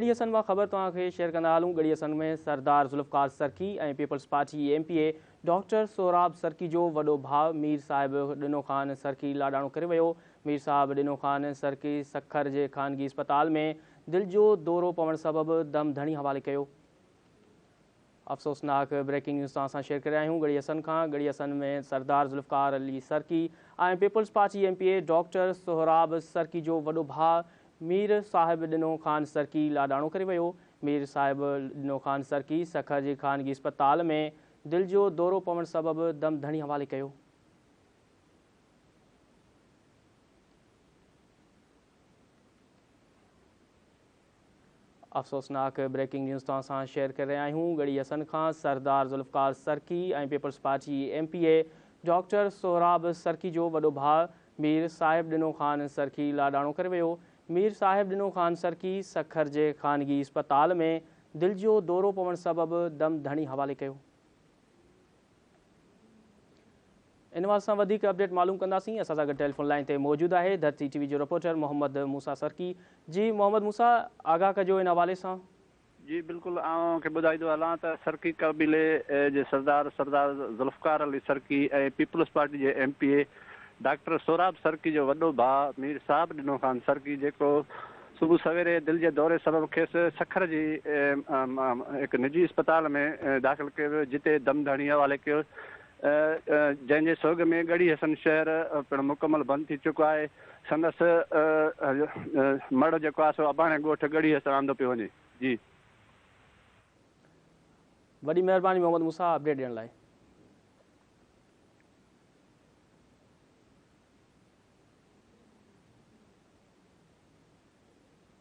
ڳڙهي حسن مان خبر توهان کي شيئر ڪندا هلون Garhi Hassan ۾ Sardar Zulfiqar Sarki ۽ Peoples Party M P A doctor Sohrab Sarki جو وڏو ڀاء مير صاحب ڏنو خان سرڪي لاڏاڻو ڪري ويو مير صاحب ڏنو خان سرڪي سکر جي خانگي اسپتال ۾ دل جو دورو پوڻ سبب دم ڌڻي حوالي ڪيو. افسوسناڪ بريڪنگ نيوز توهان سان شيئر ڪري رهيا آهيون ڳڙهي حسن کان Garhi Hassan ۾ Sardar Zulfiqar Ali Sarki ۽ Peoples Party M P A doctor Sohrab Sarki جو وڏو ڀاء مير صاحب ڏنو خان سرڪي لاڏاڻو ڪري ويو مير صاحب ڏنو خان سرڪي سکر جي خانگي اسپتال ۾ دل جو دورو پوڻ سبب دم ڌڻي حوالي ڪيو. افسوسناڪ بريڪنگ نيوز توهان سان شيئر ڪري رهيا آهيون ڳڙهي حسن کان Sardar Zulfiqar Sarki ۽ Peoples Party M P A doctor Sohrab Sarki جو وڏو ڀاء مير صاحب ڏنو خان سرڪي لاڏاڻو ڪري ويو مير صاحب ڏنو خان سرڪي سکر جي خانگي اسپتال ۾ دل جو دورو پوڻ سبب دم ڌڻي حوالي ڪيو. ان حوالي سان وڌيڪ اپڊيٽ معلوم ڪنداسين اسان سان گڏ ٽيليفون لائين تي موجود آهي ڌرتي ٽي وي جو رپورٽر محمد موسيٰ سرڪي جي محمد موسيٰ آگاهه ڪجو ان حوالي سان. جي بلڪل آئون اوهان کي ٻڌائيندو هلان ته سرڪي قبيلي جي سردار سردار ذوالفقار علي سرڪي ۽ پيپلز پارٽي جي M P A doctor Sohrab Sarki جو وڏو ڀاء مير صاحب ڏنو خان سرڪي جيڪو صبح سويري دل جي دوري سبب کيس سکر جي هڪ نجي اسپتال ۾ داخل ڪيو ويو جتي دم ڌڻي حوالي ڪيو جنهن جي سوڳ ۾ ڳڙهي حسن شهر پڻ مڪمل بند ٿي چڪو آهي سندس مڙهه جيڪو آهي سو اباڻي ڳوٺ ڳڙهي حسن آندو پيو وڃي جي. وڏي مهرباني محمد موسيٰ اپڊيٽ ڏيڻ لاء.